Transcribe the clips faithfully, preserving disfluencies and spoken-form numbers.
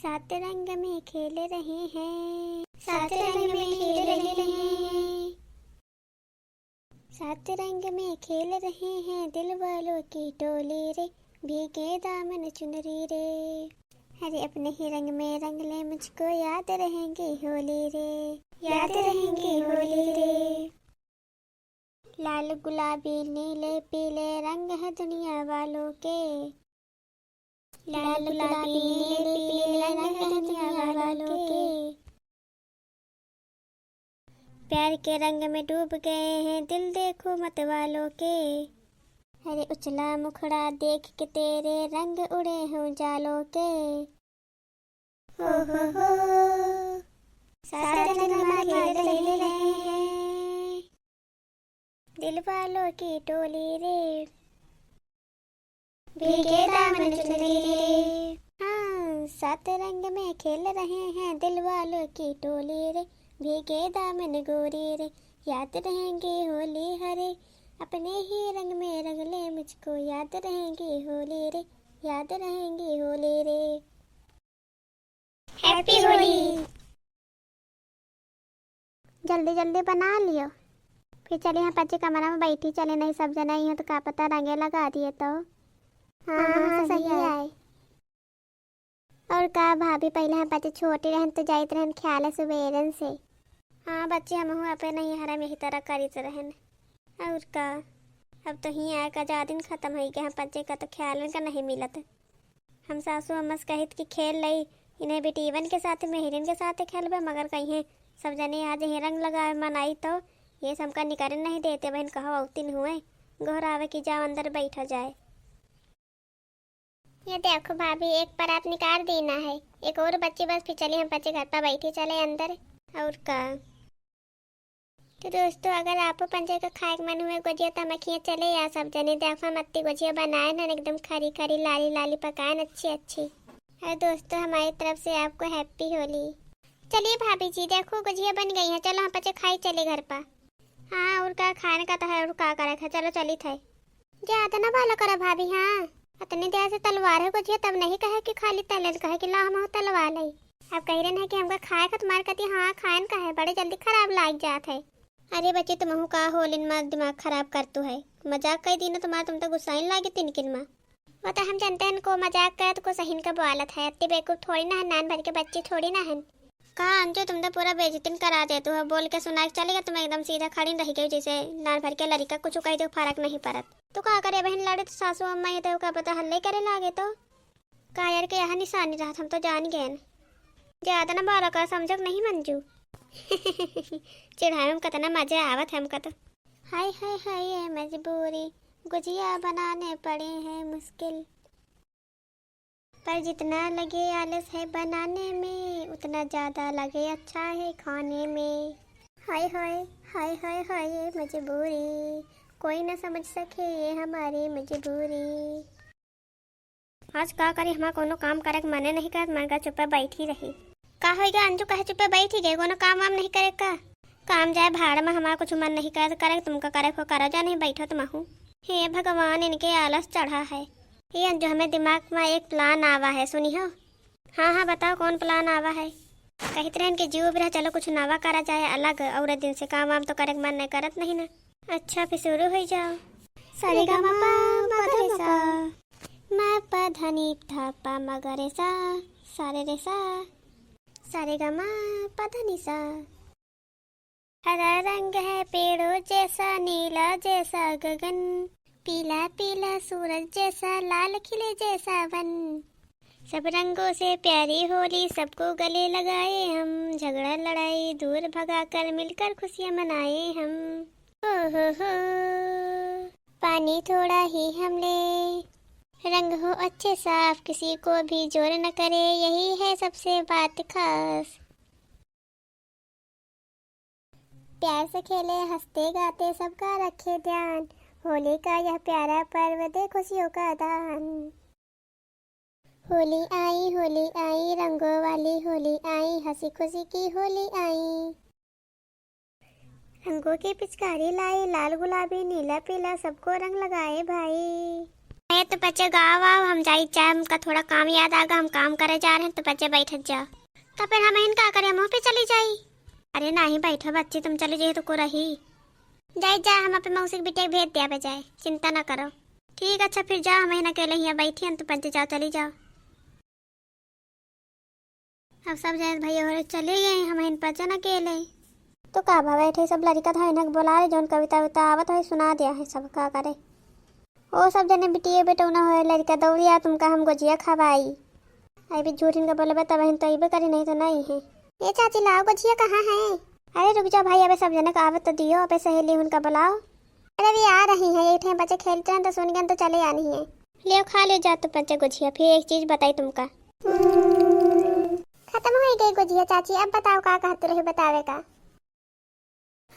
सात रंग में खेल रहे हैं, सात रंग में खेल रहे हैं। सात रंग में खेल रहे हैं दिल वालों की टोली रे, भीगे दामन चुनरी रे। अरे अपने ही रंग में रंग ले मुझको, याद रहेंगी होली रे, याद रहेंगी होली रे। लाल गुलाबी नीले पीले रंग है दुनिया वालों के। लाल गुलाबी नीले पीले रंग है दुनिया वालों के। प्यार के रंग में डूब गए हैं दिल देखो मत वालों के। अरे उछला मुखड़ा देख के तेरे रंग उड़े हों जालों के। हो हो हो, सारे रंग मा खेल रहे हैं दिल वालों की टोली रे, भीगे दामन चुनरी रे। हाँ, सात रंग में खेल रहे हैं दिल वालों की टोली रे, भीगे दामन गोरी रे। याद रहेंगे होली हरे, अपने ही रंग में रंग ले मुझको, याद रहेंगे होली रे, याद रहेंगे होली रे। Happy होली। जल्दी जल्दी बना लियो, फिर चली हम पच्चे कमरा में बैठी चले, नहीं सब जना इहाँ तो का पता रंगे लगा दिए तो। हाँ, हाँ, हाँ, सही सही है। आए। और का भाभी, पहिले हम पच्चे छोटे रहन तो जाइत रहन ख्याले सुबेरन से। हाँ बच्ची, हमहू अपने नैहरा में यही तरह करित रहन। और का, अब तो हियाँ आए का आजादिन खतम होई गए, हम पच्चे का तो ख्यालन का नहीं मिलत। हम सासू अम्मा से कहित कि खेल लई, इन्हें बिटीवन के साथ, मेहरिन के साथ खेलबे, मगर कहिए सब जने आज ही रंग लगावे मन आई तो ये सब का निकरे नहीं देते, बहन कहो औतिन हुए, गोहरावे कि जाओ अंदर बैठा जाए। ये देखो भाभी, एक परात निकाल दीना है, एक और बच्ची बस, फिर चली हम पच्चे घर पर बैठी चले अंदर। और का। तो दोस्तों, अगर आपो पंचे का खाए के मन हुए गोजिया, तो हम अखियाँ चले या सब जने देखा मत्ती गोजिया बनाए न, एकदम खरी खरी, लाली लाली पकाए न, अच्छी अच्छी। और दोस्तों, हमारी तरफ से आपको Happy होली। चलिए भाभी जी, देखो गोजिया बन गई है, चलो हम पच्चे खाई चले घर पा। हाँ, और का खाने का तो है, और का करे है, चलो चली थे। ज्यादा ना बाला करा भाभी, हाँ। अतनी देर से तलवार है गोजिया, तब नहीं कहे कि खाली तले, कहे कि ला हम तलवार लाई। अब कह रहे हैं कि हमका खाए का तुम्हारे कती, हाँ खाएन का है, बड़े जल्दी खराब लाग जात है। अरे बच्ची, तुमहू का होलिन मार दिमाग खराब करतू है, मजाक कई दीना तुम्हार, तुम तो गुस्साइन लागे तिनकिन मा। वो तो हम जानते हैं इनको मजाक करत, को सहीन का बोलत है, अत्ती बेवकूफ थोड़ी ना है, नान भर के बच्ची थोड़ी ना है। का अंजू, तुम तो पूरा बेइज्जतिन करा देतू हो, बोल के सुना के चली गई, तुम एकदम सीधा खड़ी रह गई, जैसे नान भर के लड़िका कुछ कह दो, फर्क नहीं पड़त। तो का करे बहन, लड़े तो सासू अम्मा ये तो का पता हल्ले करे लागे तो। कायर के यह निशानी रहत, हम तो जान गए न। ज्यादा ना बोला कर, समझो कि नहीं मंजू। चिढ़ावे में कितना मजा आवत है हमका तो। हाय हाय हाय ये मजबूरी, गुजिया बनाने पड़े हैं मुश्किल। पर जितना लगे आलस है बनाने में, उतना ज्यादा लगे अच्छा है खाने में। हाय हाय, हाय हाय हाय ये मजबूरी, कोई ना समझ सके ये हमारी मजबूरी। आज का करी, हमार कोनो काम करे के मने नहीं करत, मन का चुप्पे बैठी रही। का होइगा अंजू, कहे चुप्पे बैठी गए, कोनो काम वाम नहीं करे का? काम जाए भाड़ में, हमार कुछ मन नहीं करत करे, तुमका करे को करो जा, नहीं बैठो तुमहू। हे भगवान, इनके आलस चढ़ा है। हे अंजू, हमें दिमाग में एक plan आवा है, सुनी हो? हाँ हाँ, बताओ कौन plan आवा है? कहित रहन कि जीव बिरह चलो कुछ नवा करा जाए अलग, और दिन से काम वाम तो करे के मन नहीं करत नहीं ना। अच्छा, फिर शुरू हो जाओ। सा रे गा मा पा मा गा रे सा, मा पा धा नी धा पा मा गा रे सा, सा रे रे सा, सा रे गा मा पा धा नी सा। हरा रंग है पेड़ों जैसा, नीला जैसा गगन, पीला पीला सूरज जैसा, लाल खिले जैसा वन। सब रंगों से प्यारी होली, सबको गले लगाए हम, झगड़ा लड़ाई दूर भगाकर, मिलकर खुशियाँ मनाए हम। हो हो हो, पानी थोड़ा ही हम ले, रंग हो अच्छे साफ, किसी को भी जोर न करे, यही है सबसे बात खास। प्यार से खेले, हंसते गाते, सबका रखे ध्यान। होली का यह प्यारा पर्व दे खुशियों का दान। होली आई, होली आई, रंगों वाली होली आई, हंसी खुशी की होली आई। रंगों की पिचकारी लाई, लाल गुलाबी नीला पीला, सबको रंग लगाए भाई। है तो बच्चे गाओ आओ, हम जाई जाए, हमका थोड़ा काम याद आ गा, हम काम करे जा रहे हैं, तो बच्चे बैठत जाओ। तो फिर हम इनका करे मुँह पे चली जाई। अरे नहीं बैठो बच्चे, तुम चली जाइए तो को रही। जाई जा, हम अपने मौसी के बिटिया के भेज दिया बे जाए, चिंता ना करो। ठीक अच्छा फिर जाओ, हम इन्हें अकेले हियाँ बैठी हैं, तो बच्चे जाओ चली जाओ। अब सब जने भैया हो रहे चले गए, हम इन पर जन अकेले। तो का भा बैठे सब लड़का था इन्हें बोला रहे, जौन कविता उविता आवत है सुना दिया है सब का करे। ओ सब जने बिटिये बेटौना हो रहे लड़का दौड़िया तुमका हम गोजिया खवाई। अभी झूठ इनका बोलबे तब हिन तो अइबे करी, नहीं तो नहीं है। ए चाची लाओ गोजिया कहाँ है? अरे रुक जाओ भाई, अबे सब जने का आवत तो दियो, अबे सहेली उनका बुलाओ। अरे अभी आ रही है, एक ठे बच्चे खेलते हैं तो सुन गए तो चले आनी है। ले खा ले जा तू बच्चे गोजिया, फिर एक चीज बताई तुमका। खत्म हो गई गोजिया चाची, अब बताओ का कहते रहे बतावे का।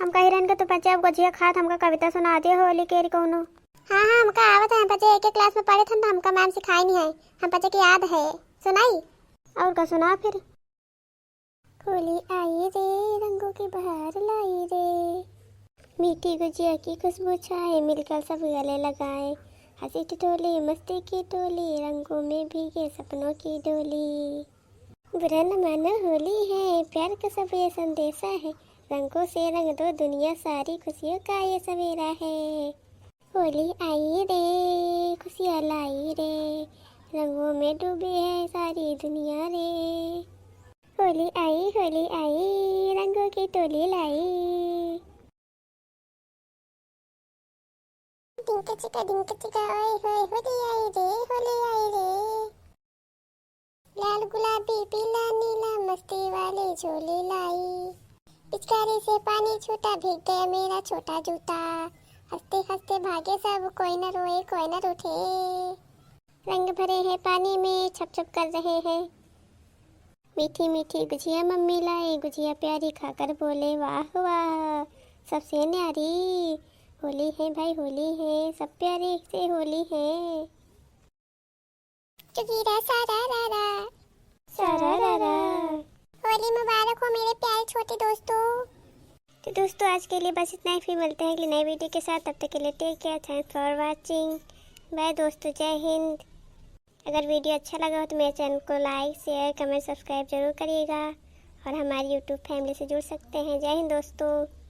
हम कही रहन के तू बच्चे अब गोजिया खात हमका कविता सुना दे होली केरी कौनो। हाँ हाँ हमका आवत है बच्चे, एक एक क्लास में पढ़े थे तो हमका मैम सिखाई नहीं है, हम बच्चे के याद है। सुनाई? और का सुना फिर। होली आई रे, रंगों की बहार लाई रे, मीठी गुजिया की खुशबू छाए, मिलकर सब गले लगाए, हंसी ठिठोली मस्ती की टोली, रंगों में भीगे सपनों की डोली। बुरा न मानो होली है, प्यार का सब ये संदेशा है, रंगों से रंग दो दुनिया सारी, खुशियों का ये सवेरा है। होली आई रे, खुशियाँ लाई रे, रंगों में डूबी है सारी दुनिया रे। होली आई, होली आई, रंगों की टोली लाई। डिंक चिका, डिंक चिका, ओए होए, होली आई रे, होली आई रे। लाल गुलाबी पीला नीला मस्ती वाली झोली लाई। पिचकारी से पानी छूटा, भीग गया मेरा छोटा जूता। हंसते हंसते भागे सब, कोई न रोए, कोई न रूठे। रंग भरे हैं पानी में, छप छप कर रहे हैं। मीठी मीठी गुजिया मम्मी लाई, गुजिया प्यारी खाकर बोले, "वाह वाह, सबसे न्यारी। होली है भाई, होली है, सब प्यारी से होली है।" चुगीरा सारा रा रा। सारा रा रा। होली मुबारक हो मेरे प्यारे छोटे दोस्तों। तो दोस्तों, आज के लिए बस इतना ही, फिर मिलते हैं अगली नई वीडियो के साथ। तब तक के लिए take care, thanks for watching, bye दोस्तों, जय हिंद। अगर वीडियो अच्छा लगा हो तो मेरे चैनल को like, share, comment, subscribe जरूर करिएगा और हमारी YouTube family से जुड़ सकते हैं। जय हिंद दोस्तों।